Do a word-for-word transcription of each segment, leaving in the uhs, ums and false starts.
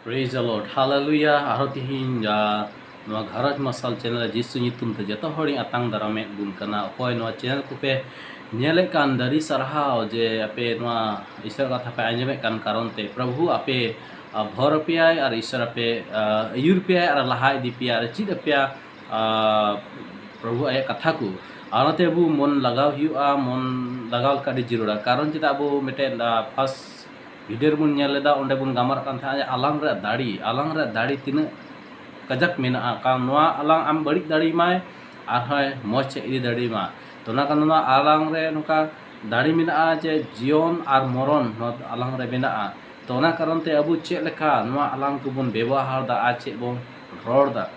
Praise the Lord, Hallelujah. ᱟᱨᱦᱚᱸ ᱛᱤᱦᱤᱧ ᱱᱚᱣᱟ ᱜᱷᱟᱨᱚᱸᱡᱽ ᱢᱟᱨᱥᱟᱞ ᱪᱮᱱᱮᱞ ᱨᱮ ᱡᱤᱥᱩ ᱧᱩᱛᱩᱢ ᱛᱮ ᱡᱚᱛᱚ ᱦᱚᱲᱤᱧ ᱟᱛᱟᱝ ᱫᱟᱨᱟᱢᱮᱫ ᱵᱚᱱ ᱠᱟᱱᱟ᱾ ᱚᱠᱚᱭ ᱱᱚᱣᱟ ᱪᱮᱱᱮᱞ ᱠᱚᱯᱮ ᱧᱮᱞᱮᱫ ᱠᱟᱱ, ᱟᱹᱰᱤ ᱥᱟᱨᱦᱟᱣ ᱡᱮ ᱟᱯᱮ ᱱᱚᱣᱟ ᱤᱥᱚᱨ ᱠᱟᱛᱷᱟ ᱯᱮ ᱟᱸᱡᱚᱢᱮᱫ ᱠᱟᱱ ᱠᱟᱨᱚᱱ ᱛᱮ᱾ ᱯᱨᱚᱵᱷᱩ ᱟᱯᱮ ᱵᱷᱚᱨ ᱟᱯᱮᱭᱟᱭ ᱟᱨ ᱤᱥᱚᱨ ᱟᱯᱮ ᱟᱹᱭᱩᱨ ᱯᱮᱭᱟᱭ ᱟᱨ ᱞᱟᱦᱟ ᱤᱫᱤ ᱯᱮᱭᱟ ᱟᱨ ᱪᱮᱫ ᱟᱯᱮᱭᱟ᱾ ᱯᱨᱚᱵᱷᱩ ᱟᱭᱟᱜ ᱠᱟᱛᱷᱟ ᱠᱚ᱾ ᱟᱨ ᱚᱱᱟᱛᱮ ᱟᱵᱚ ᱢᱚᱱ ᱞᱟᱜᱟᱣ ᱦᱩᱭᱩᱜᱼᱟ, ᱢᱚᱱ ᱞᱟᱜᱟᱣ ᱞᱮᱠᱟ ᱟᱹᱰᱤ ᱡᱟᱹᱨᱩᱲᱟ᱾ ᱠᱟᱨᱚᱱ ᱪᱮᱫᱟᱜ ᱟᱵᱚ ᱢᱤᱫᱴᱮᱱ ᱯᱷᱟᱥᱴ ᱵᱷᱤᱰᱤᱭᱳ ᱨᱮᱵᱚᱱ ᱧᱮᱞ ᱞᱮᱫᱟ, ᱚᱸᱰᱮ ᱵᱚᱱ ᱜᱟᱢᱟᱨᱟᱜ ᱠᱟᱱ ᱛᱟᱦᱮᱸᱫ ᱡᱮ ᱟᱞᱟᱝ ᱨᱮᱭᱟᱜ ᱫᱟᱲᱮ, ᱟᱞᱟᱝ ᱨᱮᱭᱟᱜ ᱫᱟᱲᱮ ᱛᱤᱱᱟᱹᱜ ᱠᱟᱡᱟᱠ ᱢᱮᱱᱟᱜᱼᱟ᱾ ᱠᱟᱨᱚᱱ ᱱᱚᱣᱟ ᱟᱞᱟᱝ ᱟᱢ ᱵᱟᱹᱲᱤᱡ ᱫᱟᱲᱮᱭᱟᱢᱟᱭ ᱟᱨᱦᱚᱸᱭ ᱢᱚᱡᱽ ᱥᱮᱫ ᱤᱫᱤ ᱫᱟᱲᱮᱭᱟᱢᱟ᱾ ᱛᱚ ᱚᱱᱟ ᱠᱟᱨᱚᱱ ᱱᱚᱣᱟ ᱟᱞᱟᱝ ᱨᱮ ᱱᱚᱝᱠᱟ ᱫᱟᱲᱮ ᱢᱮᱱᱟᱜᱼᱟ ᱡᱮ ᱡᱤᱭᱚᱱ ᱟᱨ ᱢᱚᱨᱚᱱ ᱱᱚᱣᱟ ᱟᱞᱟᱝ ᱨᱮ ᱢᱮᱱᱟᱜᱼᱟ᱾ ᱛᱚ ᱚᱱᱟ ᱠᱟᱨᱚᱱ ᱛᱮ ᱟᱵᱚ ᱪᱮᱫ ᱞᱮᱠᱟ ᱱᱚᱣᱟ ᱟᱞᱟᱝ ᱠᱚᱵᱚᱱ ᱵᱮᱵᱚᱦᱟᱨ ᱮᱫᱟ ᱟᱨ ᱪᱮᱫ ᱵᱚᱱ ᱨᱚᱲ ᱮᱫᱟ,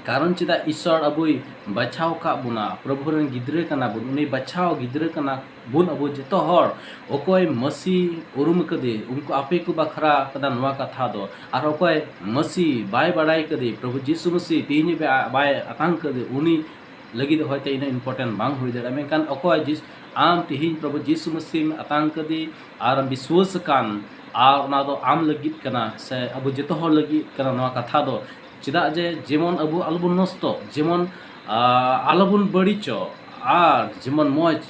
ᱠᱟᱨᱚᱱ ᱪᱮᱫᱟᱜ ᱤᱥᱚᱨ ᱟᱵᱚᱭ ᱵᱟᱪᱷᱟᱣ ᱟᱠᱟᱫ ᱵᱚᱱᱟ, ᱯᱨᱚᱵᱷᱩ ᱨᱮᱱ ᱜᱤᱫᱽᱨᱟᱹ ᱠᱟᱱᱟ ᱵᱚᱱ, ᱩᱱᱤ ᱵᱟᱪᱷᱟᱣ ᱜᱤᱫᱽᱨᱟᱹ ᱠᱟᱱᱟ ᱵᱚᱱ ᱟᱵᱚ ᱡᱚᱛᱚ ᱦᱚᱲ᱾ ᱚᱠᱚᱭ ᱢᱟᱹᱥᱤ ᱩᱨᱩᱢ ᱠᱟᱫᱮ, ᱩᱱᱠᱩ ᱟᱯᱮ ᱠᱚ ᱵᱟᱠᱷᱨᱟ ᱠᱟᱱᱟ ᱱᱚᱣᱟ ᱠᱟᱛᱷᱟ ᱫᱚ᱾ ᱟᱨ ᱚᱠᱚᱭ ᱢᱟᱹᱥᱤ ᱵᱟᱭ ᱵᱟᱲᱟᱭ ᱠᱟᱫᱮ, ᱯᱨᱚᱵᱷᱩ ᱡᱤᱥᱩ ᱢᱟᱹᱥᱤ ᱛᱮᱦᱮᱧ ᱵᱟᱭ ᱟᱛᱟᱝ ᱠᱟᱫᱮ, ᱩᱱᱤ ᱞᱟᱹᱜᱤᱫ ᱦᱚᱭᱛᱳ ᱤᱱᱟᱹᱜ important ᱵᱟᱝ ᱦᱩᱭ ᱫᱟᱲᱮᱭᱟᱜᱼᱟ᱾ ᱢᱮᱱᱠᱷᱟᱱ ᱚᱠᱚᱭ ᱡᱤᱥ-, ᱟᱢ ᱛᱮᱦᱮᱧ ᱯᱨᱚᱵᱷᱩ ᱡᱤᱥᱩ ᱢᱟᱹᱥᱤᱢ ᱟᱛᱟᱝ ᱠᱟᱫᱮ ᱟᱨ ᱵᱤᱥᱣᱟᱹᱥ ᱟᱠᱟᱱ, ᱟᱨ ᱚᱱᱟ ᱫᱚ ᱟᱢ ᱞᱟᱹᱜᱤᱫ ᱠᱟᱱᱟ ᱥᱮ ᱟᱵᱚ ᱡᱚᱛᱚ ᱦᱚᱲ ᱞᱟᱹᱜᱤᱫ ᱠᱟᱱᱟ ᱱᱚᱣᱟ ᱠᱟᱛᱷᱟ ᱫᱚ᱾ ᱪᱮᱫᱟᱜ ᱡᱮ ᱡᱮᱢᱚᱱ ᱟᱵᱚ ᱟᱞᱚᱵᱚᱱ ᱱᱚᱥᱴᱚᱜ, ᱡᱮᱢᱚᱱ, ᱟ, ᱟᱞᱚᱵᱚᱱ ᱵᱟᱹᱲᱤᱡᱚᱜ, ᱟᱨ ᱡᱮᱢᱚᱱ ᱢᱚᱡᱽ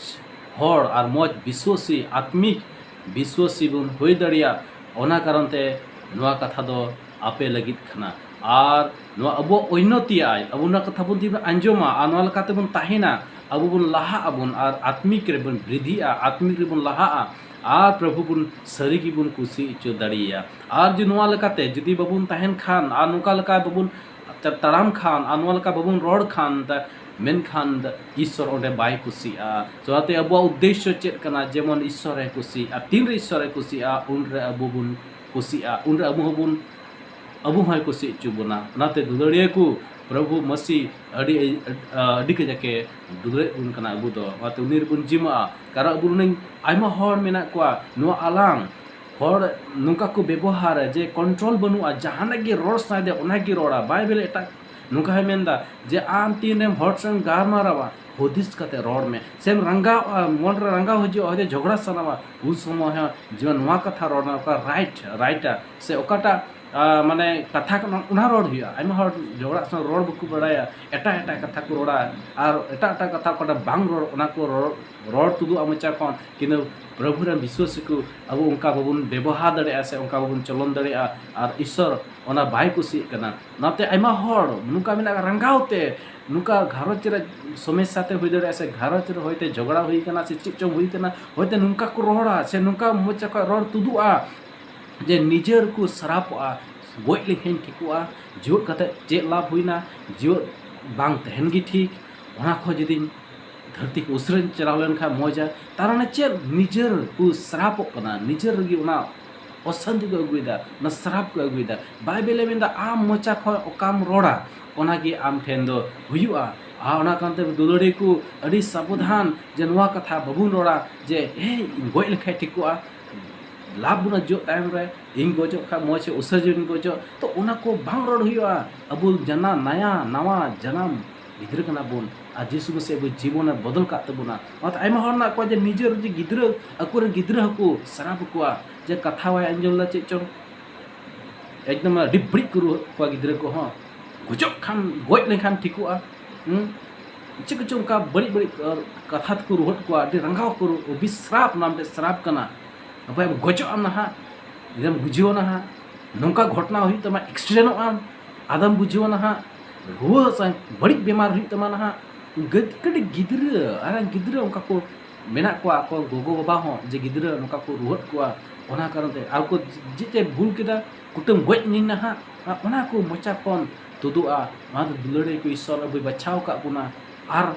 ᱦᱚᱲ ᱟᱨ ᱢᱚᱡᱽ ᱵᱤᱥᱣᱟᱹᱥᱤ, ᱟᱛᱢᱤᱠ ᱵᱤᱥᱣᱟᱹᱥᱤ ᱵᱚᱱ ᱦᱩᱭ ᱫᱟᱲᱮᱭᱟᱜ, ᱚᱱᱟ ᱠᱟᱨᱚᱱ ᱛᱮ ᱱᱚᱣᱟ ᱠᱟᱛᱷᱟ ᱫᱚ ᱟᱯᱮ ᱞᱟᱹᱜᱤᱫ ᱠᱟᱱᱟ᱾ ᱟᱨ ᱱᱚᱣᱟ ᱟᱵᱚᱣᱟᱜ ᱩᱱᱱᱚᱛᱤ ᱟᱭ, ᱟᱵᱚ ᱱᱚᱣᱟ ᱠᱟᱛᱷᱟ ᱵᱚᱱ ᱛᱤᱱ ᱵᱚᱱ ᱟᱸᱡᱚᱢᱟ ᱟᱨ ᱱᱚᱣᱟ ᱞᱮᱠᱟᱛᱮ ᱵᱚᱱ ᱛᱟᱦᱮᱱᱟ, ᱟᱵᱚ ᱵᱚᱱ ᱞᱟᱦᱟᱜ ᱟᱵᱚᱱ ᱟᱨ ᱟᱛᱢᱤᱠ ᱨᱮᱵᱚᱱ ᱵᱨᱤᱫᱷᱤᱜᱼᱟ, ᱟᱛᱢᱤᱠ ᱨᱮᱵᱚᱱ ᱞᱟᱦᱟᱜᱼᱟ, ᱟᱨ ᱯᱨᱚᱵᱷᱩ ᱵᱚᱱ ᱥᱟᱹᱨᱤ ᱜᱮᱵᱚᱱ ᱠᱩᱥᱤ ᱦᱚᱪᱚ ᱫᱟᱲᱮᱭᱟᱭᱟ᱾ ᱟᱨ ᱡᱩᱫᱤ ᱱᱚᱣᱟ ᱞᱮᱠᱟᱛᱮ ᱡᱩᱫᱤ ᱵᱟᱵᱚᱱ ᱛᱟᱦᱮᱱ ᱠᱷᱟᱱ ᱟᱨ ᱱᱚᱝᱠᱟ ᱞᱮᱠᱟ ᱵᱟᱵᱚᱱ ᱛᱟᱲᱟᱢ ᱠᱷᱟᱱ ᱟᱨ ᱱᱚᱣᱟ ᱞᱮᱠᱟ ᱵᱟᱵᱚᱱ ᱨᱚᱲ ᱠᱷᱟᱱ, ᱢᱮᱱᱠᱷᱟᱱ ᱤᱥᱥᱚᱨ ᱚᱸᱰᱮ ᱵᱟᱭ ᱠᱩᱥᱤᱜᱼᱟ᱾ ᱚᱱᱟᱛᱮ ᱟᱵᱚᱣᱟᱜ ᱩᱫᱽᱫᱮᱥᱥᱚ ᱪᱮᱫ ᱠᱟᱱᱟ? ᱡᱮᱢᱚᱱ ᱤᱥᱥᱚᱨᱮ ᱠᱩᱥᱤᱜᱼᱟ᱾ ᱛᱤᱱᱨᱮ ᱤᱥᱥᱚᱨᱮ ᱠᱩᱥᱤᱜᱼᱟ, ᱩᱱᱨᱮ ᱟᱵᱚ ᱵᱚᱱ ᱠᱩᱥᱤᱜᱼᱟ, ᱩᱱᱨᱮ ᱟᱵᱚ ᱦᱚᱸᱵᱚᱱ, ᱟᱵᱚ ᱦᱚᱸᱭ ᱠᱩᱥᱤ ᱦᱚᱪᱚ ᱵᱚᱱᱟ᱾ ᱚᱱᱟᱛᱮ ᱫᱩᱞᱟᱹᱲᱤᱭᱟᱹ ᱠᱚ, ᱯᱨᱚᱵᱷᱩ ᱢᱟᱹᱥᱤ ᱟᱹᱰᱤ, ᱟᱹᱰᱤ ᱠᱟᱡᱟᱠᱮ ᱫᱩᱞᱟᱹᱲᱮᱫ ᱵᱚᱱ ᱠᱟᱱᱟ ᱟᱵᱚ ᱫᱚ᱾ ᱚᱱᱟᱛᱮ ᱩᱱᱤ ᱨᱮᱵᱚᱱ ᱡᱤᱢᱟᱜᱼᱟ᱾ ᱠᱟᱨᱚᱱ ᱟᱵᱚ ᱱᱩᱱᱟᱹᱝ ᱟᱭᱢᱟ ᱦᱚᱲ ᱢᱮᱱᱟᱜ ᱠᱚᱣᱟ, ᱱᱚᱣᱟ ᱟᱞᱟᱝ ᱦᱚᱲ ᱱᱚᱝᱠᱟ ᱠᱚ ᱵᱮᱵᱚᱦᱟᱨᱟ ᱡᱮ control ᱵᱟᱹᱱᱩᱜᱼᱟ, ᱡᱟᱦᱟᱱᱟᱜ ᱜᱮ ᱨᱚᱲ ᱥᱟᱱᱟᱭᱮᱫᱮᱭᱟ ᱚᱱᱟ ᱜᱮ ᱨᱚᱲᱟ᱾ ᱵᱟᱭᱵᱮᱞ ᱮᱴᱟᱜ ᱱᱚᱝᱠᱟ ᱦᱚᱸᱭ ᱢᱮᱱᱫᱟ ᱡᱮ ᱟᱢ ᱛᱤᱱᱨᱮᱢ ᱦᱚᱲ ᱥᱟᱶ ᱜᱟᱞᱢᱟᱨᱟᱣᱟ, ᱦᱩᱫᱤᱥ ᱠᱟᱛᱮ ᱨᱚᱲ ᱢᱮ᱾ ᱥᱮᱢ ᱨᱟᱸᱜᱟᱣ, ᱢᱚᱱ ᱨᱮ ᱨᱟᱸᱜᱟᱣ ᱦᱤᱡᱩᱜᱼᱟ, ᱦᱚᱭᱛᱳ ᱡᱷᱚᱜᱽᱲᱟ ᱥᱟᱱᱟᱣᱟ, ᱩᱱ ᱥᱚᱢᱚᱭ ᱦᱚᱸ ᱡᱮ ᱱᱚᱣᱟ ᱠᱟᱛᱷᱟ ᱨᱚᱲ ᱢᱮ, ᱚᱠᱟ right, right ᱟ, ᱥᱮ ᱚᱠᱟᱴᱟᱜ ᱟᱨ ᱢᱟᱱᱮ ᱠᱟᱛᱷᱟ ᱠᱚ ᱚᱱᱟ ᱨᱚᱲ ᱦᱩᱭᱩᱜᱼᱟ᱾ ᱟᱭᱢᱟ ᱦᱚᱲ ᱡᱷᱚᱜᱽᱲᱟᱜ ᱥᱟᱶ ᱨᱚᱲ ᱵᱟᱠᱚ ᱵᱟᱲᱟᱭᱟ, ᱮᱴᱟᱜ ᱮᱴᱟᱜ ᱠᱟᱛᱷᱟ ᱠᱚ ᱨᱚᱲᱟ, ᱟᱨ ᱮᱴᱟᱜ ᱮᱴᱟᱜ ᱠᱟᱛᱷᱟ ᱚᱠᱟᱴᱟᱜ ᱵᱟᱝ ᱨᱚᱲ, ᱚᱱᱟ ᱠᱚ ᱨᱚᱲ, ᱨᱚᱲ ᱛᱩᱫᱩᱜᱼᱟ ᱢᱚᱪᱟ ᱠᱷᱚᱱ᱾ ᱠᱤᱱᱛᱩ ᱯᱨᱚᱵᱷᱩ ᱨᱮᱱ ᱵᱤᱥᱣᱟᱥᱤ ᱠᱚ ᱟᱵᱚ ᱚᱱᱠᱟ ᱵᱟᱵᱚᱱ ᱵᱮᱵᱚᱦᱟᱨ ᱫᱟᱲᱮᱭᱟᱜᱼᱟ ᱥᱮ ᱚᱱᱠᱟ ᱵᱟᱵᱚᱱ ᱪᱚᱞᱚᱱ ᱫᱟᱲᱮᱭᱟᱜᱼᱟ, ᱟᱨ ᱤᱥᱥᱚᱨ ᱚᱱᱟ ᱵᱟᱭ ᱠᱩᱥᱤᱭᱟᱜ ᱠᱟᱱᱟ᱾ ᱚᱱᱟᱛᱮ ᱟᱭᱢᱟ ᱦᱚᱲ ᱱᱚᱝᱠᱟ ᱢᱮᱱᱟᱜ ᱨᱟᱸᱜᱟᱣ ᱛᱮ, ᱱᱚᱝᱠᱟ ᱜᱷᱟᱨᱚᱸᱡᱽ ᱨᱮ ᱥᱚᱢᱚᱥᱥᱟ ᱛᱮ ᱦᱩᱭ ᱫᱟᱲᱮᱭᱟᱜᱼᱟ ᱥᱮ ᱜᱷᱟᱨᱚᱸᱡᱽ ᱨᱮ ᱦᱚᱭᱛᱳ ᱡᱷᱚᱜᱽᱲᱟ ᱦᱩᱭ ᱠᱟᱱᱟ ᱥᱮ ᱪᱮᱫ ᱪᱚᱝ ᱦᱩᱭ ᱠᱟᱱᱟ, ᱦᱚᱭᱛᱳ ᱱᱚᱝᱠᱟ ᱠᱚ ᱨᱚᱲᱟ ᱥᱮ ᱱᱚᱝᱠᱟ ᱢᱚᱪᱟ ᱠᱷᱚᱱ ᱨᱚᱲ ᱛᱩᱫᱩᱜᱼᱟ ᱡᱮ ᱱᱤᱡᱮᱨ ᱠᱚ ᱥᱟᱨᱟᱯᱚᱜᱼᱟ, ᱜᱚᱡ ᱞᱮᱱᱠᱷᱟᱱ ᱴᱷᱤᱠᱚᱜᱼᱟ, ᱡᱤᱣᱮᱫ ᱠᱟᱛᱮ ᱪᱮᱫ ᱞᱟᱵᱷ ᱦᱩᱭᱱᱟ, ᱡᱤᱣᱮᱫ ᱵᱟᱝ ᱛᱟᱦᱮᱱ ᱜᱮ ᱴᱷᱤᱠ᱾ ᱚᱱᱟ ᱠᱷᱚᱱ ᱡᱩᱫᱤ ᱫᱷᱟᱹᱨᱛᱤ ᱠᱚ ᱩᱥᱟᱹᱨᱟᱧ ᱪᱟᱞᱟᱣ ᱞᱮᱱᱠᱷᱟᱱ ᱢᱚᱡᱟ, ᱛᱟᱨ ᱢᱟᱱᱮ ᱪᱮᱫ? ᱱᱤᱡᱮᱨ ᱠᱚ ᱥᱟᱨᱟᱯᱚᱜ ᱠᱟᱱᱟ, ᱱᱤᱡᱮᱨ ᱨᱮᱜᱮ ᱚᱱᱟ ᱚᱥᱟᱱᱛᱤ ᱠᱚ ᱟᱹᱜᱩᱭᱮᱫᱟ, ᱚᱱᱟ ᱥᱟᱨᱟᱯ ᱠᱚ ᱟᱹᱜᱩᱭᱮᱫᱟ᱾ ᱵᱟᱭᱵᱮᱞᱮ ᱢᱮᱱᱫᱟ, ᱟᱢ ᱢᱚᱪᱟ ᱠᱷᱚᱱ ᱚᱠᱟᱢ ᱨᱚᱲᱟ, ᱚᱱᱟᱜᱮ ᱟᱢ ᱴᱷᱮᱱ ᱫᱚ ᱦᱩᱭᱩᱜᱼᱟ᱾ ᱟᱨ ᱚᱱᱟ ᱠᱟᱨᱚᱱᱛᱮ ᱫᱩᱞᱟᱹᱲᱤᱭᱟᱹ ᱠᱚ ᱟᱹᱰᱤ ᱥᱟᱵᱚᱫᱷᱟᱱ ᱡᱮ ᱱᱚᱣᱟ ᱠᱟᱛᱷᱟ ᱵᱟᱵᱚᱱ ᱨᱚᱲᱟ ᱡᱮ, "ᱦᱮᱸ, ᱤᱧ ᱜᱚᱡ ᱞᱮᱠᱷᱟᱱ ᱴᱷᱤᱠᱚᱜᱼᱟ, ᱞᱟᱵᱷ ᱵᱟᱹᱱᱩᱜᱼᱟ ᱡᱚᱜ ᱛᱟᱭᱚᱢ ᱨᱮ, ᱤᱧ ᱜᱚᱡᱚᱜ ᱠᱷᱟᱱ ᱢᱚᱡᱽ ᱩᱥᱟᱹᱨᱟᱧ ᱜᱚᱡᱚᱜ", ᱛᱚ ᱚᱱᱟ ᱠᱚ ᱵᱟᱝ ᱨᱚᱲ ᱦᱩᱭᱩᱜᱼᱟ᱾ ᱟᱵᱚ ᱡᱟᱱᱟ ᱱᱟᱭᱟ ᱱᱟᱣᱟ ᱡᱟᱱᱟᱢ ᱜᱤᱫᱽᱨᱟᱹ ᱠᱟᱱᱟ ᱵᱚᱱ, ᱟᱨ ᱡᱤᱥᱩ ᱢᱟᱹᱥᱤ ᱟᱵᱚ ᱡᱤᱵᱚᱱᱮ ᱵᱚᱫᱚᱞ ᱠᱟᱜ ᱛᱟᱵᱚᱱᱟ᱾ ᱚᱱᱟᱛᱮ ᱟᱭᱢᱟ ᱦᱚᱲ ᱢᱮᱱᱟᱜ ᱠᱚᱣᱟ ᱡᱮ ᱱᱤᱡᱮᱨ ᱡᱮ ᱜᱤᱫᱽᱨᱟᱹ, ᱟᱠᱚᱨᱮᱱ ᱜᱤᱫᱽᱨᱟᱹ ᱦᱚᱸᱠᱚ ᱥᱟᱨᱟᱯ ᱠᱚᱣᱟ ᱡᱮ ᱠᱟᱛᱷᱟ ᱵᱟᱭ ᱟᱸᱡᱚᱢ ᱞᱮᱫᱟ ᱪᱮᱫ ᱪᱚᱝ, ᱮᱠᱫᱚᱢ ᱟᱹᱰᱤ ᱵᱟᱹᱲᱤᱡ ᱠᱚ ᱨᱩᱣᱟᱹᱜ ᱠᱚᱣᱟ ᱜᱤᱫᱽᱨᱟᱹ ᱠᱚᱦᱚᱸ, ᱜᱚᱡᱚᱜ ᱠᱷᱟᱱ, ᱜᱚᱡ ᱞᱮᱱᱠᱷᱟᱱ ᱴᱷᱤᱠᱚᱜᱼᱟ᱾ ᱦᱩᱸ? ᱪᱮᱫ ᱠᱚᱪᱚ ᱚᱱᱠᱟ ᱵᱟᱹᱲᱤᱡ ᱵᱟᱹᱲᱤᱡ, ᱟᱨ ᱠᱟᱛᱷᱟ ᱛᱮᱠᱚ ᱨᱩᱣᱟᱹᱜ ᱠᱚᱣᱟ, ᱟᱹᱰᱤ ᱨᱟᱸᱜᱟᱣ ᱠᱚ ᱨᱩ-, ᱚᱵᱷᱤᱥᱨᱟᱯ, ᱱᱚᱣᱟ ᱢᱤᱫᱴᱮᱡ ᱥᱨᱟᱯ ᱠᱟᱱᱟ᱾ ᱟᱵᱚ ᱜᱚᱡᱚᱜ ᱟᱢ ᱱᱟᱦᱟᱜ, ᱤᱱᱟᱹᱢ ᱵᱩᱡᱷᱟᱹᱣᱟ ᱱᱟᱦᱟᱜ, ᱱᱚᱝᱠᱟ ᱜᱷᱚᱴᱚᱱᱟ ᱦᱩᱭᱩᱜ ᱛᱟᱢᱟ, ᱮᱠᱥᱤᱰᱮᱱᱴᱚᱜ ᱟᱢ, ᱟᱫᱚᱢ ᱵᱩᱡᱷᱟᱹᱣᱟ ᱱᱟᱦᱟᱜ, ᱨᱩᱣᱟᱹ ᱥᱟᱶ ᱵᱟᱹᱲᱤᱡ ᱵᱮᱢᱟᱨ ᱦᱩᱭᱩᱜ ᱛᱟᱢᱟ ᱱᱟᱦᱟᱜ᱾ ᱜᱟᱹ-, ᱠᱟᱹᱴᱤᱡ ᱜᱤᱫᱽᱨᱟᱹ, ᱟᱨ ᱜᱤᱫᱽᱨᱟᱹ ᱚᱱᱠᱟ ᱠᱚ ᱢᱮᱱᱟᱜ ᱠᱚᱣᱟ, ᱟᱠᱚ ᱜᱚᱜᱚ ᱵᱟᱵᱟ ᱦᱚᱸ ᱡᱮ ᱜᱤᱫᱽᱨᱟᱹ ᱱᱚᱝᱠᱟ ᱠᱚ ᱨᱩᱣᱟᱹᱜ ᱠᱚᱣᱟ, ᱚᱱᱟ ᱠᱟᱨᱚᱱ ᱛᱮ ᱟᱨ ᱠᱚ ᱪᱮᱫ ᱪᱮᱫ ᱵᱷᱩᱞ ᱠᱮᱫᱟ, ᱠᱩᱴᱟᱹᱢ ᱜᱚᱡ ᱮᱱᱟᱹᱧ ᱱᱟᱦᱟᱜ, ᱟᱨ ᱚᱱᱟ ᱠᱚ ᱢᱚᱪᱟ ᱠᱷᱚᱱ ᱛᱩᱫᱩᱜᱼᱟ᱾ ᱚᱱᱟ ᱫᱚ ᱫᱩᱞᱟᱹᱲᱤᱭᱟᱹ ᱠᱚ ᱤᱥᱥᱚᱨ ᱟᱵᱚᱭ ᱵᱟᱪᱷᱟᱣ ᱟᱠᱟᱫ ᱵᱚᱱᱟ᱾ ᱟᱨ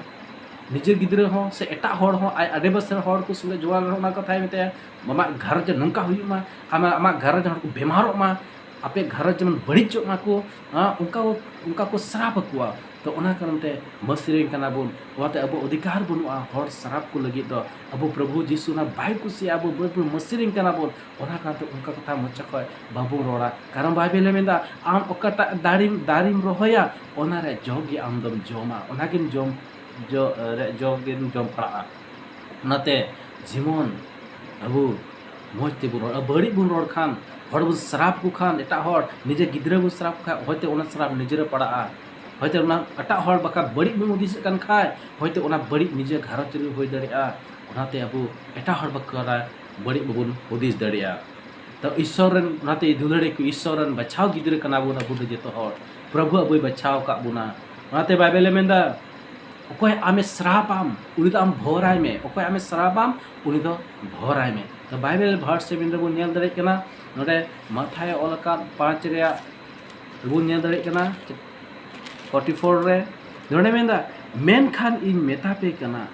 ᱱᱤᱡᱮ ᱜᱤᱫᱽᱨᱟᱹ ᱦᱚᱸ ᱥᱮ ᱮᱴᱟᱜ ᱦᱚᱲ ᱦᱚᱸ, ᱟᱡ ᱟᱰᱮ ᱯᱟᱥᱮ ᱨᱮᱱ ᱦᱚᱲ ᱠᱚ ᱥᱚᱸᱜᱮ ᱡᱚᱲᱟᱣ ᱞᱮᱱᱠᱷᱟᱱ ᱚᱱᱟ ᱠᱟᱛᱷᱟᱭ ᱢᱮᱛᱟᱭᱟ, "ᱟᱢᱟᱜ ᱜᱷᱟᱨᱚᱸᱡᱽ ᱨᱮ ᱱᱚᱝᱠᱟ ᱦᱩᱭᱩᱜ ᱢᱟ, ᱟᱢᱟᱜ, ᱟᱢᱟᱜ ᱜᱷᱟᱨᱚᱸᱡᱽ ᱨᱮᱱ ᱦᱚᱲ ᱠᱚ ᱵᱮᱢᱟᱨᱚᱜ ᱢᱟ, ᱟᱯᱮ ᱜᱷᱟᱨᱚᱸᱡᱽ ᱡᱮᱢᱚᱱ ᱵᱟᱹᱲᱤᱡᱚᱜ ᱢᱟ ᱠᱚ", ᱦᱮᱸ, ᱚᱱᱠᱟ ᱠᱚ, ᱚᱱᱠᱟ ᱠᱚ ᱥᱨᱟᱯ ᱟᱠᱚᱣᱟ᱾ ᱛᱚ ᱚᱱᱟ ᱠᱟᱨᱚᱱ ᱛᱮ ᱢᱟᱹᱥᱤ ᱨᱮᱱ ᱠᱟᱱᱟ ᱵᱚᱱ, ᱚᱱᱟᱛᱮ ᱟᱵᱚ ᱚᱫᱷᱤᱠᱟᱨ ᱵᱟᱹᱱᱩᱜᱼᱟ ᱦᱚᱲ ᱥᱨᱟᱯ ᱠᱚ ᱞᱟᱹᱜᱤᱫ ᱫᱚ᱾ ᱟᱵᱚ ᱯᱨᱚᱵᱷᱩ ᱡᱤᱥᱩ ᱚᱱᱟ ᱵᱟᱭ ᱠᱩᱥᱤᱭᱟᱜᱼᱟ, ᱟᱵᱚ ᱵᱟᱹᱫ ᱵᱚᱱ ᱢᱟᱹᱥᱤ ᱨᱮᱱ ᱠᱟᱱᱟ ᱵᱚᱱ᱾ ᱚᱱᱟ ᱠᱟᱨᱚᱱ ᱛᱮ ᱚᱱᱠᱟ ᱠᱟᱛᱷᱟ ᱢᱚᱪᱟ ᱠᱷᱚᱱ ᱵᱟᱵᱚᱱ ᱨᱚᱲᱟ, ᱠᱟᱨᱚᱱ ᱵᱟᱭᱵᱮᱞᱮ ᱢᱮᱱᱫᱟ, ᱟᱢ ᱚᱠᱟᱴᱟᱜ ᱫᱟᱨᱮᱢ, ᱫᱟᱨᱮᱢ ᱨᱚᱦᱚᱭᱟ, ᱚᱱᱟ ᱨᱮ ᱡᱚ ᱜᱮ ᱟᱢ ᱫᱚᱢ ᱡᱚᱢᱟ, ᱚᱱᱟ ᱜᱮᱢ ᱡᱚᱢ, ᱡᱚ, ᱨᱮ, ᱡᱚ ᱜᱮᱢ ᱡᱚᱢ ᱯᱟᱲᱟᱜᱼᱟ᱾ ᱚᱱᱟᱛᱮ ᱡᱮᱢᱚᱱ ᱟᱵᱚ ᱢᱚᱡᱽ ᱛᱮᱵᱚᱱ ᱨᱚᱲ, ᱵᱟᱹᱲᱤᱡ ᱵᱚᱱ ᱨᱚᱲ ᱠᱷᱟᱱ, ᱦᱚᱲ ᱵᱚᱱ ᱥᱨᱟᱯ ᱠᱚ ᱠᱷᱟᱱ, ᱮᱴᱟᱜ ᱦᱚᱲ ᱱᱤᱡᱮ ᱜᱤᱫᱽᱨᱟᱹ ᱵᱚᱱ ᱥᱨᱟᱯ ᱠᱚ ᱠᱷᱟᱱ, ᱦᱚᱭᱛᱳ ᱚᱱᱟ ᱥᱨᱟᱯ ᱱᱤᱡᱮᱨᱮ ᱯᱟᱲᱟᱜᱼᱟ᱾ ᱦᱚᱭᱛᱳ ᱚᱱᱟ ᱮᱴᱟᱜ ᱦᱚᱲ ᱵᱟᱠᱷᱟᱱ ᱵᱟᱹᱲᱤᱡ ᱵᱚᱱ ᱦᱩᱫᱤᱥᱮᱫ ᱠᱟᱱ ᱠᱷᱟᱱ, ᱦᱚᱭᱛᱳ ᱚᱱᱟ ᱵᱟᱹᱲᱤᱡ ᱱᱤᱡᱮ ᱜᱷᱟᱨᱚᱸᱡᱽ ᱨᱮ ᱦᱩᱭ ᱫᱟᱲᱮᱭᱟᱜᱼᱟ᱾ ᱚᱱᱟᱛᱮ ᱟᱵᱚ ᱮᱴᱟᱜ ᱦᱚᱲ ᱵᱟᱠᱷᱨᱟ ᱵᱟᱹᱲᱤᱡ ᱵᱟᱵᱚᱱ ᱦᱩᱫᱤᱥ ᱫᱟᱲᱮᱭᱟᱜᱼᱟ᱾ ᱛᱚ ᱤᱥᱥᱚᱨ ᱨᱮᱱ, ᱚᱱᱟᱛᱮ ᱫᱩᱞᱟᱹᱲᱤᱭᱟᱹ ᱠᱚ, ᱤᱥᱥᱚᱨ ᱨᱮᱱ ᱵᱟᱪᱷᱟᱣ ᱜᱤᱫᱽᱨᱟᱹ ᱠᱟᱱᱟ ᱵᱚᱱ ᱟᱵᱚ ᱫᱚ ᱡᱚᱛᱚ ᱦᱚᱲ᱾ ᱯᱨᱚᱵᱷᱩ ᱟᱵᱚᱭ ᱵᱟᱪᱷᱟᱣ ᱟᱠᱟᱫ ᱵᱚᱱᱟ᱾ ᱚᱱᱟᱛᱮ ᱵᱟᱭᱵᱮᱞᱮ ᱢᱮᱱᱫᱟ, ᱚᱠᱚᱭ ᱟᱢᱮ ᱥᱨᱟᱯᱟᱢ, ᱩᱱᱤ ᱫᱚ ᱟᱢ ᱵᱷᱚᱨᱟᱭ ᱢᱮ᱾ ᱚᱠᱚᱭ ᱟᱢᱮ ᱥᱨᱟᱯᱟᱢ, ᱩᱱᱤ ᱫᱚ ᱵᱷᱚᱨᱟᱭ ᱢᱮ᱾ ᱛᱚ ᱵᱟᱭᱵᱮᱞ ᱵᱷᱟᱨᱥ ᱥᱮᱵᱷᱮᱱ ᱨᱮᱵᱚᱱ ᱧᱮᱞ ᱫᱟᱲᱮᱭᱟᱜ ᱠᱟᱱᱟ, ᱱᱚᱰᱮ ᱢᱟᱛᱷᱟᱭ ᱚᱞ ᱟᱠᱟᱫ ᱯᱟᱸᱪ ᱨᱮᱭᱟᱜ ᱨᱮᱵᱚᱱ ᱧᱮᱞ ᱫᱟᱲᱮᱭᱟᱜ ᱠᱟᱱᱟ, ᱯᱷᱳᱨᱴᱤ ᱯᱷᱳᱨ ᱨᱮ ᱱᱚᱰᱮ ᱢᱮᱱᱫᱟ, ᱢᱮᱱᱠᱷᱟᱱ ᱤᱧ ᱢᱮᱛᱟ ᱯᱮ ᱠᱟᱱᱟ,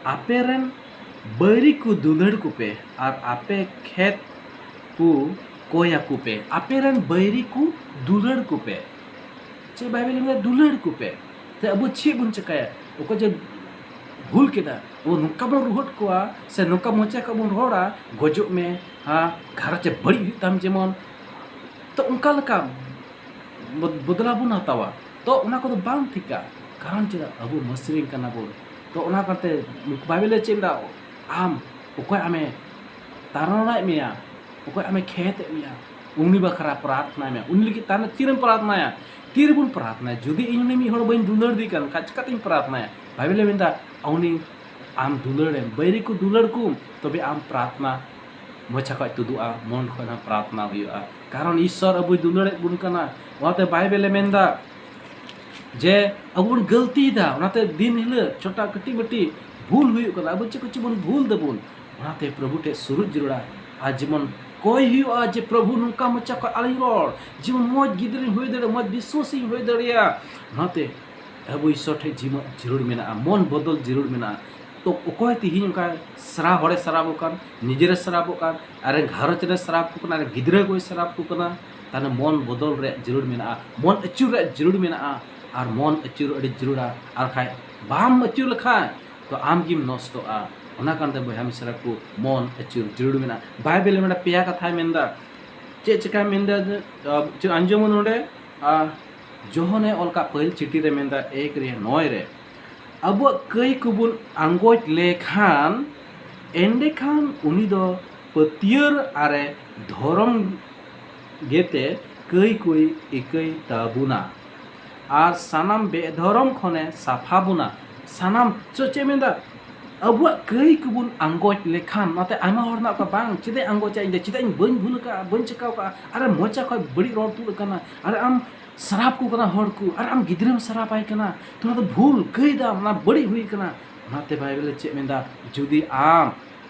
ᱟᱯᱮ ᱨᱮᱱ ᱵᱟᱹᱭᱨᱤ ᱠᱚ ᱫᱩᱞᱟᱹᱲ ᱠᱚᱯᱮ ᱟᱨ ᱟᱯᱮ ᱠᱷᱮᱛ ᱠᱚ ᱠᱚᱭ ᱟᱠᱚ ᱯᱮ᱾ ᱟᱯᱮ ᱨᱮᱱ ᱵᱟᱹᱭᱨᱤ ᱠᱚ ᱫᱩᱞᱟᱹᱲ ᱠᱚᱯᱮ᱾ ᱪᱮᱫ ᱵᱟᱭᱵᱮᱞ ᱢᱮᱱᱫᱟ? ᱫᱩᱞᱟᱹᱲ ᱠᱚᱯᱮ᱾ ᱛᱮ ᱟᱵᱚ ᱪᱮᱫ ᱵᱚᱱ ᱪᱮᱠᱟᱭᱟ? ᱚᱠᱚᱭ ᱡᱮ ᱵᱷᱩᱞ ᱠᱮᱫᱟ, ᱟᱵᱚ ᱱᱚᱝᱠᱟ ᱵᱚᱱ ᱨᱩᱦᱮᱫ ᱠᱚᱣᱟ ᱥᱮ ᱱᱚᱝᱠᱟ ᱢᱚᱪᱟ ᱠᱷᱚᱱ ᱵᱚᱱ ᱨᱚᱲᱟ, "ᱜᱚᱡᱚᱜ ᱢᱮ, ᱦᱟ, ᱜᱷᱟᱨᱚᱸᱡᱽ ᱨᱮ ᱵᱟᱹᱲᱤᱡ ᱦᱩᱭᱩᱜ ᱛᱟᱢ ᱡᱮᱢᱚᱱ", ᱛᱚ ᱚᱱᱠᱟ ᱞᱮᱠᱟ ᱵᱚᱫ-, ᱵᱚᱫᱞᱟ ᱵᱚᱱ ᱦᱟᱛᱟᱣᱟ᱾ ᱛᱚ ᱚᱱᱟ ᱠᱚᱫᱚ ᱵᱟᱝ ᱴᱷᱤᱠᱟ, ᱠᱟᱨᱚᱱ ᱪᱮᱫᱟᱜ? ᱟᱵᱚ ᱢᱟᱹᱥᱨᱤᱝ ᱠᱟᱱᱟ ᱵᱚᱱ᱾ ᱛᱚ ᱚᱱᱟ ᱠᱟᱨᱛᱮ ᱵᱟᱭᱵᱮᱞᱮ ᱪᱮᱫ ᱮᱫᱟ? ᱟᱢ, ᱚᱠᱚᱭ ᱟᱢᱮ ᱛᱟᱨᱟᱲᱟᱭᱮᱫ ᱢᱮᱭᱟ, ᱚᱠᱚᱭ ᱟᱢᱮ ᱠᱷᱮᱛᱮᱫ ᱢᱮᱭᱟ, ᱩᱱᱤ ᱵᱟᱠᱷᱨᱟ ᱯᱨᱟᱨᱛᱷᱱᱟᱭ ᱢᱮ᱾ ᱩᱱᱤ ᱞᱟᱹᱜᱤᱫ ᱛᱟᱦᱞᱮ ᱛᱤᱨᱮᱢ ᱯᱨᱟᱨᱛᱷᱱᱟᱭᱟ? ᱛᱤᱨᱮᱵᱚᱱ ᱯᱨᱟᱨᱛᱷᱱᱟᱭᱟ? ᱡᱩᱫᱤ ᱤᱧ ᱩᱱᱤ ᱢᱤᱫ ᱦᱚᱲ ᱵᱟᱹᱧ ᱫᱩᱞᱟᱹᱲ ᱫᱮ ᱠᱟᱱ ᱠᱷᱟᱡ, ᱪᱤᱠᱟᱹᱛᱤᱧ ᱯᱨᱟᱨᱛᱷᱱᱟᱭᱟ? ᱵᱟᱭᱵᱮᱞᱮ ᱢᱮᱱᱫᱟ, ᱩᱱᱤ ᱟᱢ ᱫᱩᱞᱟᱹᱲᱮᱢ, ᱵᱟᱹᱭᱨᱤ ᱠᱚ ᱫᱩᱞᱟᱹᱲ ᱠᱚᱢ, ᱛᱚᱵᱮ ᱟᱢ ᱯᱨᱟᱨᱛᱷᱱᱟ ᱢᱚᱪᱟ ᱠᱷᱚᱡ ᱛᱩᱫᱩᱜᱼᱟ, ᱢᱚᱱ ᱠᱷᱚᱡ ᱦᱚᱸ ᱯᱨᱟᱨᱛᱷᱱᱟ ᱦᱩᱭᱩᱜᱼᱟ᱾ ᱠᱟᱨᱚᱱ ᱤᱥᱥᱚᱨ ᱟᱵᱚᱭ ᱫᱩᱞᱟᱹᱲᱮᱫ ᱵᱚᱱ ᱠᱟᱱᱟ᱾ ᱚᱱᱟᱛᱮ ᱵᱟᱭᱵᱮᱞᱮ ᱢᱮᱱᱫᱟ ᱡᱮ ᱟᱵᱚ ᱵᱚᱱ ᱜᱟᱹᱞᱛᱤᱭᱮᱫᱟ, ᱚᱱᱟᱛᱮ ᱫᱤᱱ ᱦᱤᱞᱳᱜ ᱪᱷᱳᱴᱟ ᱠᱟᱹᱴᱤᱡ ᱢᱟᱹᱴᱤᱡ ᱵᱷᱩᱞ ᱦᱩᱭᱩᱜ ᱠᱟᱱᱟ, ᱟᱵᱚ ᱪᱮᱫ ᱠᱚᱪᱚ ᱵᱚᱱ ᱵᱷᱩᱞ ᱫᱟᱵᱚᱱ᱾ ᱚᱱᱟᱛᱮ ᱯᱨᱚᱵᱷᱩ ᱴᱷᱮᱡ ᱥᱩᱨᱩᱡ ᱡᱟᱹᱨᱩᱲᱟ᱾ ᱟᱨ ᱡᱮᱢᱚᱱ ᱠᱚᱭ ᱦᱩᱭᱩᱜᱼᱟ ᱡᱮ, "ᱯᱨᱚᱵᱷᱩ, ᱱᱚᱝᱠᱟ ᱢᱚᱪᱟ ᱠᱷᱚᱡ ᱟᱞᱚᱧ ᱨᱚᱲ, ᱡᱮᱢᱚᱱ ᱢᱚᱡᱽ ᱜᱤᱫᱽᱨᱟᱹᱧ ᱦᱩᱭ ᱫᱟᱲᱮᱭᱟᱜ, ᱢᱚᱡᱽ ᱵᱤᱥᱣᱟᱥᱤᱧ ᱦᱩᱭ ᱫᱟᱲᱮᱭᱟᱜ᱾" ᱚᱱᱟᱛᱮ ᱟᱵᱚ ᱤᱥᱥᱚᱨ ᱴᱷᱮᱡ ᱡᱤᱢᱟᱹ ᱡᱟᱹᱨᱩᱲ ᱢᱮᱱᱟᱜᱼᱟ, ᱢᱚᱱ ᱵᱚᱫᱚᱞ ᱡᱟᱹᱨᱩᱲ ᱢᱮᱱᱟᱜᱼᱟ᱾ ᱛᱚ ᱚᱠᱚᱭ ᱛᱮᱦᱮᱧ ᱚᱱᱠᱟ ᱥᱨᱟ-, ᱦᱚᱲᱮ ᱥᱨᱟᱯᱚᱜ ᱠᱟᱱ, ᱱᱤᱡᱮᱨᱮ ᱥᱨᱟᱯᱚᱜ ᱠᱟᱱ, ᱟᱨ ᱜᱷᱟᱨᱚᱸᱡᱽ ᱨᱮ ᱥᱨᱟᱯ ᱠᱚ ᱠᱟᱱᱟ, ᱟᱨ ᱜᱤᱫᱽᱨᱟᱹ ᱠᱚᱭ ᱥᱨᱟᱯ ᱠᱚ ᱠᱟᱱᱟ, ᱛᱟᱦᱞᱮ ᱢᱚᱱ ᱵᱚᱫᱚᱞ ᱨᱮᱭᱟᱜ ᱡᱟᱹᱨᱩᱲ ᱢᱮᱱᱟᱜᱼᱟ, ᱢᱚᱱ ᱟᱹᱪᱩᱨ ᱨᱮᱭᱟᱜ ᱡᱟᱹᱨᱩᱲ ᱢᱮᱱᱟᱜᱼᱟ᱾ ᱟᱨ ᱢᱚᱱ ᱟᱹᱪᱩᱨ ᱟᱹᱰᱤ ᱡᱟᱹᱨᱩᱲᱟ, ᱟᱨ ᱠᱷᱟᱡ ᱵᱟᱢ ᱟᱹᱪᱩᱨ ᱞᱮᱠᱷᱟᱡ ᱛᱚ ᱟᱢ ᱜᱮᱢ ᱱᱚᱥᱴᱚᱜᱼᱟ᱾ ᱚᱱᱟ ᱠᱟᱨᱚᱱ ᱛᱮ ᱵᱚᱭᱦᱟ ᱢᱤᱥᱨᱟ ᱠᱚ, ᱢᱚᱱ ᱟᱹᱪᱩᱨ ᱡᱟᱹᱨᱩᱲ ᱢᱮᱱᱟᱜᱼᱟ᱾ ᱵᱟᱭᱵᱮᱞ ᱨᱮ ᱢᱤᱫᱴᱟᱝ ᱯᱮᱭᱟ ᱠᱟᱛᱷᱟᱭ ᱢᱮᱱᱫᱟ᱾ ᱪᱮᱫ ᱪᱮᱠᱟᱭ ᱢᱮᱱᱫᱟ? ᱟᱸᱡᱚᱢ ᱱᱚᱰᱮ, ᱟᱸ, ᱡᱚᱦᱚᱱᱮ ᱚᱞ ᱠᱟᱜ ᱯᱟᱹᱦᱤᱞ ᱪᱤᱴᱷᱤ ᱨᱮ ᱢᱮᱱᱫᱟ, ᱮᱠ ᱨᱮ ᱱᱚᱭ ᱨᱮ, ᱟᱵᱚᱣᱟᱜ ᱠᱟᱹᱭ ᱠᱚᱵᱚᱱ ᱟᱸᱜᱚᱪ ᱞᱮᱠᱷᱟᱱ, ᱮᱸᱰᱮᱠᱷᱟᱱ ᱩᱱᱤ ᱫᱚ ᱯᱟᱹᱛᱭᱟᱹᱨ ᱟᱨᱮ ᱫᱷᱚᱨᱚᱢ ᱜᱮᱛᱮ ᱠᱟᱹᱭ ᱠᱚᱭ ᱤᱠᱟᱹᱭ ᱛᱟᱵᱚᱱᱟ ᱟᱨ ᱥᱟᱱᱟᱢ ᱵᱮᱫᱷᱚᱨᱚᱢ ᱠᱷᱚᱱᱮ ᱥᱟᱯᱷᱟ ᱵᱚᱱᱟ᱾ ᱥᱟᱱᱟᱢ ᱪᱮᱫ ᱪᱮᱫ ᱢᱮᱱᱫᱟ? ᱟᱵᱚᱣᱟᱜ ᱠᱟᱹᱭ ᱠᱚᱵᱚᱱ ᱟᱸᱜᱚᱪ ᱞᱮᱠᱷᱟᱱ, ᱚᱱᱟᱛᱮ ᱟᱭᱢᱟ ᱦᱚᱲ ᱢᱮᱱᱟᱜ ᱠᱚᱣᱟ, "ᱵᱟᱝ, ᱪᱮᱫᱟᱜ ᱤᱧ ᱟᱸᱜᱚᱪᱟ? ᱤᱧ ᱫᱚ ᱪᱮᱫᱟᱜ ᱤᱧ ᱵᱟᱹᱧ ᱵᱷᱩᱞ ᱟᱠᱟᱫᱼᱟ, ᱵᱟᱹᱧ ᱪᱮᱠᱟᱣ ᱠᱟᱜᱼᱟ? ᱟᱨᱮ ᱢᱚᱪᱟ ᱠᱷᱚᱡ ᱵᱟᱹᱲᱤᱡ ᱨᱚᱲ ᱛᱩᱫ ᱟᱠᱟᱱᱟ, ᱟᱨᱮ ᱟᱢ ᱥᱟᱨᱟᱯ ᱠᱚ ᱠᱟᱱᱟ ᱦᱚᱲ ᱠᱚ, ᱟᱨ ᱟᱢ ᱜᱤᱫᱽᱨᱟᱹᱢ ᱥᱟᱨᱟᱯᱟᱭ ᱠᱟᱱᱟ, ᱛᱚ ᱚᱱᱟ ᱫᱚ ᱵᱷᱩᱞ ᱠᱟᱹᱭ ᱫᱟᱢ, ᱚᱱᱟ ᱵᱟᱹᱲᱤᱡ ᱦᱩᱭ ᱠᱟᱱᱟ᱾" ᱚᱱᱟᱛᱮ ᱵᱟᱭᱵᱮᱞ ᱮ ᱪᱮᱫ ᱢᱮᱱᱫᱟ? ᱡᱩᱫᱤ ᱟᱢ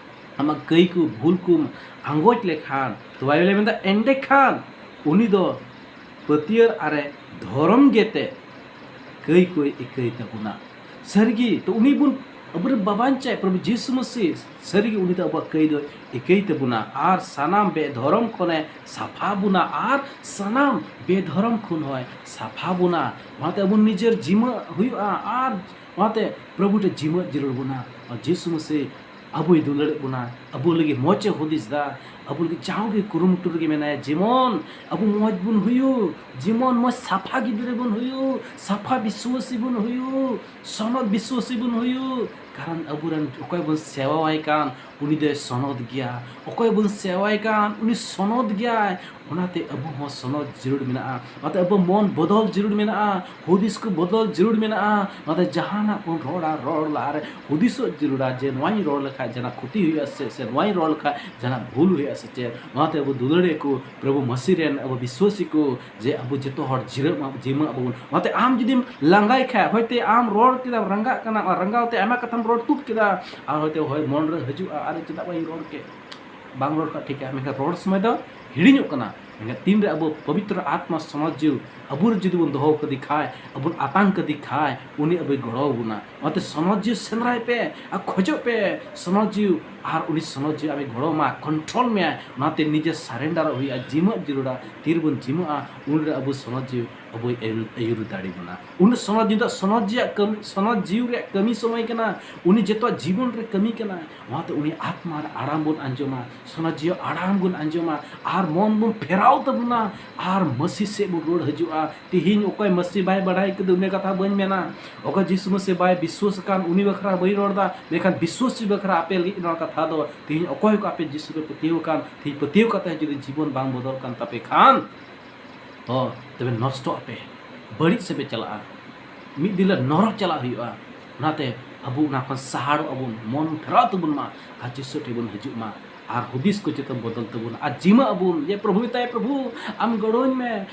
ᱟᱢᱟᱜ ᱠᱟᱹᱭ ᱠᱚ ᱵᱷᱩᱞ ᱠᱚᱢ ᱟᱸᱜᱚᱪ ᱞᱮᱠᱷᱟᱱ, ᱛᱚ ᱵᱟᱭᱵᱮᱞ ᱮ ᱢᱮᱱᱫᱟ, ᱮᱸᱰᱮᱠᱷᱟᱱ ᱩᱱᱤ ᱫᱚ ᱯᱟᱹᱛᱭᱟᱹᱨ ᱟᱨᱮ ᱫᱷᱚᱨᱚᱢ ᱜᱮᱛᱮ ᱠᱟᱹᱭ ᱠᱚᱭ ᱤᱠᱟᱹᱭ ᱛᱟᱵᱚᱱᱟ᱾ ᱥᱟᱹᱨᱤᱜᱮ, ᱛᱚ ᱩᱱᱤ ᱵᱚᱱ, ᱟᱵᱚᱨᱮᱱ ᱵᱟᱵᱟᱧᱪᱟᱭ ᱯᱨᱚᱵᱷᱩ ᱡᱤᱥᱩ ᱢᱟᱹᱥᱤ, ᱥᱟᱹᱨᱤᱜᱮ ᱩᱱᱤ ᱫᱚ ᱟᱵᱚᱣᱟᱜ ᱠᱟᱹᱭ ᱫᱚᱭ ᱤᱠᱟᱹᱭ ᱛᱟᱵᱚᱱᱟ ᱟᱨ ᱥᱟᱱᱟᱢ ᱵᱮᱫᱷᱚᱨᱚᱢ ᱠᱷᱚᱱᱮ ᱥᱟᱯᱷᱟ ᱵᱚᱱᱟ ᱟᱨ ᱥᱟᱱᱟᱢ ᱵᱮᱫᱷᱚᱨᱚᱢ ᱠᱷᱚᱱ ᱦᱚᱸᱭ ᱥᱟᱯᱷᱟ ᱵᱚᱱᱟ᱾ ᱚᱱᱟᱛᱮ ᱟᱵᱚ ᱱᱤᱡᱮᱨ ᱡᱤᱢᱟᱹ ᱦᱩᱭᱩᱜᱼᱟ ᱟᱨ ᱚᱱᱟᱛᱮ ᱯᱨᱚᱵᱷᱩ ᱴᱷᱮᱱ ᱡᱤᱢᱟᱹ ᱡᱟᱹᱨᱩᱲ ᱵᱚᱱᱟ᱾ ᱟᱨ ᱡᱤᱥᱩ ᱢᱟᱹᱥᱤ ᱟᱵᱚᱭ ᱫᱩᱞᱟᱹᱲᱮᱫ ᱵᱚᱱᱟ, ᱟᱵᱚ ᱞᱟᱹᱜᱤᱫ ᱢᱚᱡᱽ ᱮ ᱦᱩᱫᱤᱥ ᱫᱟ, ᱟᱵᱚ ᱞᱟᱹᱜᱤᱫ ᱡᱟᱣᱜᱮ ᱠᱩᱨᱩᱢᱩᱴᱩ ᱨᱮᱜᱮ ᱢᱮᱱᱟᱭᱟ, ᱡᱮᱢᱚᱱ ᱟᱵᱚ ᱢᱚᱡᱽ ᱵᱚᱱ ᱦᱩᱭᱩᱜ, ᱡᱮᱢᱚᱱ ᱢᱚᱡᱽ ᱥᱟᱯᱷᱟ ᱜᱤᱫᱽᱨᱟᱹ ᱵᱚᱱ ᱦᱩᱭᱩᱜ, ᱥᱟᱯᱷᱟ ᱵᱤᱥᱣᱟᱥᱤ ᱵᱚᱱ ᱦᱩᱭᱩᱜ, ᱥᱚᱱᱚᱛ ᱵᱤᱥᱣᱟᱥᱤ ᱵᱚᱱ ᱦᱩᱭᱩᱜ᱾ ᱠᱟᱨᱚᱱ ᱟᱵᱚᱨᱮᱱ ᱚᱠᱚᱭ ᱵᱚᱱ ᱥᱮᱵᱟᱣᱟᱭ ᱠᱟᱱ, ᱩᱱᱤ ᱫᱚᱭ ᱥᱚᱱᱚᱛ ᱜᱮᱭᱟ᱾ ᱚᱠᱚᱭ ᱵᱚᱱ ᱥᱮᱵᱟᱣᱟᱭ ᱠᱟᱱ, ᱩᱱᱤ ᱥᱚᱱᱚᱛ ᱜᱮᱭᱟᱭ᱾ ᱚᱱᱟᱛᱮ ᱟᱵᱚ ᱦᱚᱸ ᱥᱚᱱᱚᱛ ᱡᱟᱹᱨᱩᱲ ᱢᱮᱱᱟᱜᱼᱟ᱾ ᱚᱱᱟᱛᱮ ᱟᱵᱚ ᱢᱚᱱ ᱵᱚᱫᱚᱞ ᱡᱟᱹᱨᱩᱲ ᱢᱮᱱᱟᱜᱼᱟ, ᱦᱩᱫᱤᱥ ᱠᱚ ᱵᱚᱫᱚᱞ ᱡᱟᱹᱨᱩᱲ ᱢᱮᱱᱟᱜᱼᱟ᱾ ᱚᱱᱟᱛᱮ ᱡᱟᱦᱟᱱᱟᱜ ᱵᱚᱱ ᱨᱚᱲᱟ, ᱨᱚᱲ ᱞᱟᱦᱟᱨᱮ ᱦᱩᱫᱤᱥᱚᱜ ᱡᱟᱹᱨᱩᱲᱟ ᱡᱮ ᱱᱚᱣᱟᱧ ᱨᱚᱲ ᱞᱮᱠᱷᱟᱡ ᱡᱟᱦᱟᱱᱟᱜ ᱠᱷᱚᱛᱤ ᱦᱩᱭᱩᱜᱼᱟ ᱥᱮ, ᱥᱮ ᱱᱚᱣᱟᱧ ᱨᱚᱲ ᱞᱮᱠᱷᱟᱡ ᱡᱟᱦᱟᱱᱟᱜ ᱵᱷᱩᱞ ᱦᱩᱭᱩᱜᱼᱟ ᱥᱮ ᱪᱮᱫ᱾ ᱚᱱᱟᱛᱮ ᱟᱵᱚ ᱫᱩᱞᱟᱹᱲᱤᱭᱟᱹ ᱠᱚ, ᱯᱨᱚᱵᱷᱩ ᱢᱟᱹᱥᱤ ᱨᱮᱱ ᱟᱵᱚ ᱵᱤᱥᱣᱟᱹᱥᱤ ᱠᱚ, ᱡᱮ ᱟᱵᱚ ᱡᱚᱛᱚ ᱦᱚᱲ ᱡᱤᱨᱟᱹᱜ ᱢᱟ, ᱡᱤᱢᱟᱹᱜ ᱟᱵᱚᱱ᱾ ᱚᱱᱟᱛᱮ ᱟᱢ ᱡᱩᱫᱤᱢ ᱞᱟᱸᱜᱟᱭ ᱠᱷᱟᱡ, ᱦᱚᱭᱛᱳ ᱟᱢ ᱨᱚᱲ ᱠᱮᱫᱟᱢ, ᱨᱟᱸᱜᱟᱜ ᱠᱟᱱᱟ, ᱟᱨ ᱨᱟᱸᱜᱟᱣ ᱛᱮ ᱟᱭᱢᱟ ᱠᱟᱛᱷᱟᱢ ᱨᱚᱲ ᱛᱩᱫ ᱠᱮᱫᱟ, ᱟᱨ ᱦᱚᱭᱛᱳ ᱦᱚᱭ ᱢᱚᱱ ᱨᱮ ᱦᱤᱡᱩᱜᱼᱟ, "ᱟᱨᱮ ᱪᱮᱫᱟᱜ ᱵᱟᱹᱧ ᱨᱚᱲ ᱠᱮᱫ?" ᱵᱟᱝ ᱨᱚᱲ ᱠᱷᱟᱡ ᱴᱷᱤᱠᱟ, ᱢᱮᱱᱠᱷᱟᱱ ᱨᱚᱲ ᱥᱚᱢᱚᱭ ᱫᱚ ᱦᱤᱲᱤᱧᱚᱜ ᱠᱟᱱᱟ᱾ ᱢᱮᱱᱠᱷᱟᱱ ᱛᱤᱱᱨᱮ ᱟᱵᱚ ᱯᱚᱵᱤᱛᱨᱚ ᱟᱛᱢᱟ ᱥᱚᱱᱚᱛ ᱡᱤᱣᱤ ᱟᱵᱚ ᱨᱮ ᱡᱩᱫᱤ ᱵᱚᱱ ᱫᱚᱦᱚ ᱠᱟᱫᱮ ᱠᱷᱟᱡ, ᱟᱵᱚ ᱵᱚᱱ ᱟᱛᱟᱝ ᱠᱟᱫᱮ ᱠᱷᱟᱡ, ᱩᱱᱤ ᱟᱵᱚᱭ ᱜᱚᱲᱚ ᱟᱵᱚᱱᱟ᱾ ᱚᱱᱟᱛᱮ ᱥᱚᱱᱚᱛ ᱡᱤᱣᱤ ᱥᱮᱸᱫᱽᱨᱟᱭ ᱯᱮ ᱟᱨ ᱠᱷᱚᱡᱚᱜ ᱯᱮ ᱥᱚᱱᱚᱛ ᱡᱤᱣᱤ, ᱟᱨ ᱩᱱᱤ ᱥᱚᱱᱚᱛ ᱡᱤᱣᱤ ᱟᱵᱚᱭ ᱜᱚᱲᱚ ᱟᱢᱟ, ᱠᱚᱱᱴᱨᱳᱞ ᱢᱮᱭᱟᱭ᱾ ᱚᱱᱟᱛᱮ ᱱᱤᱡᱮ ᱥᱟᱨᱮᱱᱰᱟᱨᱚᱜ ᱦᱩᱭᱩᱜᱼᱟ, ᱡᱤᱢᱟᱹᱜ ᱡᱟᱹᱨᱩᱲᱟ᱾ ᱛᱤᱨᱮᱵᱚᱱ ᱡᱤᱢᱟᱹᱜᱼᱟ, ᱩᱱᱨᱮ ᱟᱵᱚ ᱥᱚᱱᱚᱛ ᱡᱤᱣᱤ ᱟᱵᱚᱭ ᱟᱹᱭᱩᱨ, ᱟᱹᱭᱩᱨ ᱫᱟᱲᱮ ᱵᱚᱱᱟ᱾ ᱩᱱ ᱥᱚᱱᱚᱛ ᱡᱤᱣᱤ ᱫᱚ ᱥᱚᱱᱚᱛ ᱡᱤᱣᱤᱭᱟᱜ ᱠᱟᱹᱢᱤ, ᱥᱚᱱᱚᱛ ᱡᱤᱣᱤ ᱨᱮᱭᱟᱜ ᱠᱟᱹᱢᱤ ᱥᱚᱢᱚᱭ ᱠᱟᱱᱟ᱾ ᱩᱱᱤ ᱡᱚᱛᱚᱣᱟᱜ ᱡᱤᱵᱚᱱ ᱨᱮ ᱠᱟᱹᱢᱤ ᱠᱟᱱᱟ᱾ ᱚᱱᱟᱛᱮ ᱩᱱᱤ ᱟᱛᱢᱟ ᱨᱮ ᱟᱲᱟᱝ ᱵᱚᱱ ᱟᱸᱡᱚᱢᱟ, ᱥᱚᱱᱚᱛ ᱡᱤᱣᱤ ᱟᱲᱟᱝ ᱵᱚᱱ ᱟᱸᱡᱚᱢᱟ ᱟᱨ ᱢᱚᱱ ᱵᱚᱱ ᱯᱷᱮᱨᱟᱣ ᱛᱟᱵᱚᱱᱟ ᱟᱨ ᱢᱟᱹᱥᱤ ᱥᱮᱫ ᱵᱚᱱ ᱨᱩᱣᱟᱹᱲ ᱦᱤᱡᱩᱜᱼᱟ᱾ ᱛᱤᱦᱤᱧ ᱚᱠᱚᱭ ᱢᱟᱹᱥᱤ ᱵᱟᱭ ᱵᱟᱲᱟᱭ ᱠᱟᱫᱟ, ᱩᱱᱤ ᱠᱟᱛᱷᱟ ᱵᱟᱹᱧ ᱢᱮᱱᱟ᱾ ᱚᱠᱚᱭ ᱡᱤᱥᱩ ᱢᱟᱹᱥᱤ ᱵᱟᱭ ᱵᱤᱥᱣᱟᱥ ᱟᱠᱟᱱ, ᱩᱱᱤ ᱵᱟᱠᱷᱨᱟ ᱵᱟᱹᱧ ᱨᱚᱲ ᱮᱫᱟ, ᱢᱮᱱᱠᱷᱟᱱ ᱵᱤᱥᱣᱟᱥᱤ ᱵᱟᱠᱷᱨᱟ ᱟᱯᱮ ᱞᱟᱹᱜᱤᱫ ᱱᱚᱣᱟ ᱠᱟᱛᱷᱟ ᱠᱟᱛᱷᱟ ᱫᱚ ᱛᱮᱦᱮᱧ ᱚᱠᱚᱭ ᱠᱚ ᱟᱯᱮ ᱡᱤᱥᱩ ᱯᱮ ᱯᱟᱹᱛᱭᱟᱹᱣ ᱟᱠᱟᱱ, ᱛᱮᱦᱮᱧ ᱯᱟᱹᱛᱭᱟᱹᱣ ᱠᱟᱛᱮ ᱦᱚᱸ ᱡᱩᱫᱤ ᱡᱤᱵᱚᱱ ᱵᱟᱝ ᱵᱚᱫᱚᱞ ᱠᱟᱱ ᱛᱟᱯᱮ ᱠᱷᱟᱱ, ᱛᱚ ᱛᱚᱵᱮ ᱱᱚᱥᱴᱚᱜ ᱟᱯᱮ, ᱵᱟᱹᱲᱤᱡ ᱥᱮᱫ ᱯᱮ ᱪᱟᱞᱟᱜᱼᱟ, ᱢᱤᱫ ᱫᱤᱱ ᱦᱤᱞᱳᱜ ᱱᱚᱨᱚᱠ ᱪᱟᱞᱟᱜ ᱦᱩᱭᱩᱜᱼᱟ᱾ ᱚᱱᱟᱛᱮ ᱟᱵᱚ ᱚᱱᱟ ᱠᱷᱚᱱ ᱥᱟᱦᱟᱲᱚᱜ ᱟᱵᱚᱱ, ᱢᱚᱱ ᱯᱷᱮᱨᱟᱣ ᱛᱟᱵᱚᱱ ᱢᱟ ᱟᱨ ᱡᱤᱥᱩ ᱴᱷᱮᱱ ᱵᱚᱱ ᱦᱤᱡᱩᱜ ᱢᱟ ᱟᱨ ᱦᱩᱫᱤᱥ ᱠᱚ ᱡᱚᱛᱚ ᱵᱚᱫᱚᱞ ᱛᱟᱵᱚᱱ ᱟᱨ ᱡᱤᱢᱟᱹᱜ ᱟᱵᱚᱱ ᱡᱮ, "ᱯᱨᱚᱵᱷᱩ ᱢᱮᱛᱟᱭ, ᱯᱨᱚᱵᱷᱩ ᱟᱢ ᱜᱚᱲᱚᱧ ᱢᱮ,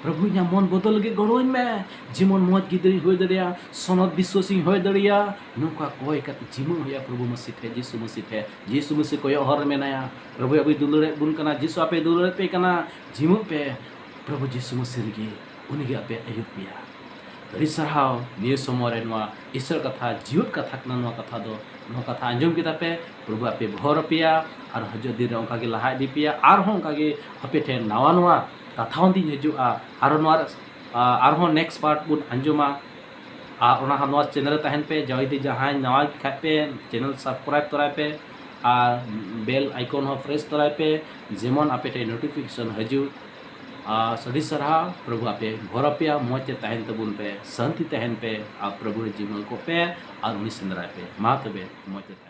ᱯᱨᱚᱵᱷᱩ ᱤᱧᱟᱹᱜ ᱢᱚᱱ ᱵᱚᱫᱚᱞ ᱞᱟᱹᱜᱤᱫ ᱜᱚᱲᱚᱧ ᱢᱮ, ᱡᱮᱢᱚᱱ ᱢᱚᱡᱽ ᱜᱤᱫᱽᱨᱟᱹᱧ ᱦᱩᱭ ᱫᱟᱲᱮᱭᱟᱜᱼᱟ, ᱥᱚᱱᱚᱛ ᱵᱤᱥᱣᱟᱥᱤᱧ ᱦᱩᱭ ᱫᱟᱲᱮᱭᱟᱜᱼᱟ", ᱱᱚᱝᱠᱟ ᱠᱚᱭ ᱠᱟᱛᱮ ᱡᱤᱢᱟᱹᱜ ᱦᱩᱭᱩᱜᱼᱟ ᱯᱨᱚᱵᱷᱩ ᱢᱟᱹᱥᱤ ᱴᱷᱮᱱ, ᱡᱤᱥᱩ ᱢᱟᱹᱥᱤ ᱴᱷᱮᱱ᱾ ᱡᱤᱥᱩ ᱢᱟᱹᱥᱤ ᱠᱚᱭᱚᱜ ᱦᱚᱨ ᱨᱮ ᱢᱮᱱᱟᱭᱟ, ᱯᱨᱚᱵᱷᱩ ᱟᱵᱚᱭ ᱫᱩᱞᱟᱹᱲᱮᱫ ᱵᱚᱱ ᱠᱟᱱᱟ, ᱡᱤᱥᱩ ᱟᱯᱮ ᱫᱩᱞᱟᱹᱲᱮᱫ ᱯᱮ ᱠᱟᱱᱟ, ᱡᱤᱢᱟᱹᱜ ᱯᱮ ᱯᱨᱚᱵᱷᱩ ᱡᱤᱥᱩ ᱢᱟᱹᱥᱤ ᱨᱮᱜᱮ, ᱩᱱᱤᱜᱮ ᱟᱯᱮ ᱟᱹᱭᱩᱨ ᱯᱮᱭᱟ᱾ ᱟᱹᱰᱤ ᱥᱟᱨᱦᱟᱣ ᱱᱤᱭᱟᱹ ᱥᱚᱢᱚᱭ ᱨᱮ ᱱᱚᱣᱟ ᱤᱥᱚᱨ ᱠᱟᱛᱷᱟ, ᱡᱤᱣᱮᱫ ᱠᱟᱛᱷᱟ ᱠᱟᱱᱟ ᱱᱚᱣᱟ ᱠᱟᱛᱷᱟ ᱫᱚ᱾ ᱱᱚᱣᱟ ᱠᱟᱛᱷᱟ ᱟᱸᱡᱚᱢ ᱠᱮᱫᱟ ᱯᱮ, ᱯᱨᱚᱵᱷᱩ ᱟᱯᱮ ᱵᱷᱚᱨ ᱟᱯᱮᱭᱟ ᱟᱨ ᱦᱤᱡᱩᱜ ᱫᱤᱱ ᱨᱮ ᱚᱱᱠᱟ ᱜᱮ ᱞᱟᱦᱟ ᱤᱫᱤ ᱯᱮᱭᱟ᱾ ᱟᱨᱦᱚᱸ ᱚᱱᱠᱟ ᱜᱮ ᱟᱯᱮ ᱴᱷᱮᱱ ᱱᱟᱣᱟ ᱱᱟᱣᱟ ᱠᱟᱛᱷᱟ ᱦᱚᱸ ᱫᱤᱧ ᱦᱤᱡᱩᱜᱼᱟ᱾ ᱟᱨᱦᱚᱸ ᱱᱚᱣᱟ, ᱟᱨᱦᱚᱸ next part ᱵᱚᱱ ᱟᱸᱡᱚᱢᱟ᱾ ᱟᱨ ᱚᱱᱟ ᱦᱚᱸ ᱱᱚᱣᱟ channel ᱨᱮ ᱛᱟᱦᱮᱱ ᱯᱮ, ᱡᱩᱫᱤ ᱡᱟᱦᱟᱸᱭ ᱱᱟᱣᱟ ᱜᱮ ᱠᱷᱟᱡ ᱯᱮ channel subscribe ᱛᱚᱨᱟᱭ ᱯᱮ ᱟᱨ bell icon ᱦᱚᱸ press ᱛᱚᱨᱟᱭ ᱯᱮ, ᱡᱮᱢᱚᱱ ᱟᱯᱮ ᱴᱷᱮᱱ notification ᱦᱤᱡᱩᱜ᱾ ᱟᱨ ᱟᱹᱰᱤ ᱥᱟᱨᱦᱟᱣ, ᱯᱨᱚᱵᱷᱩ ᱟᱯᱮ ᱵᱷᱚᱨ ᱟᱯᱮᱭᱟ, ᱢᱚᱡᱽ ᱛᱮ ᱛᱟᱦᱮᱱ ᱛᱟᱵᱚᱱ ᱯᱮ, ᱥᱟᱱᱛᱤ ᱛᱟᱦᱮᱱ ᱯᱮ, ᱟᱨ ᱯᱨᱚᱵᱷᱩ ᱨᱮ ᱡᱤᱢᱟᱹ ᱠᱚᱜ ᱯᱮ ᱟᱨ ᱩᱱᱤ ᱥᱮᱸᱫᱽᱨᱟᱭ ᱯᱮ᱾ ᱢᱟ ᱛᱚᱵᱮ ᱢᱚᱡᱽ ᱛᱮ ᱛᱟᱦᱮᱱ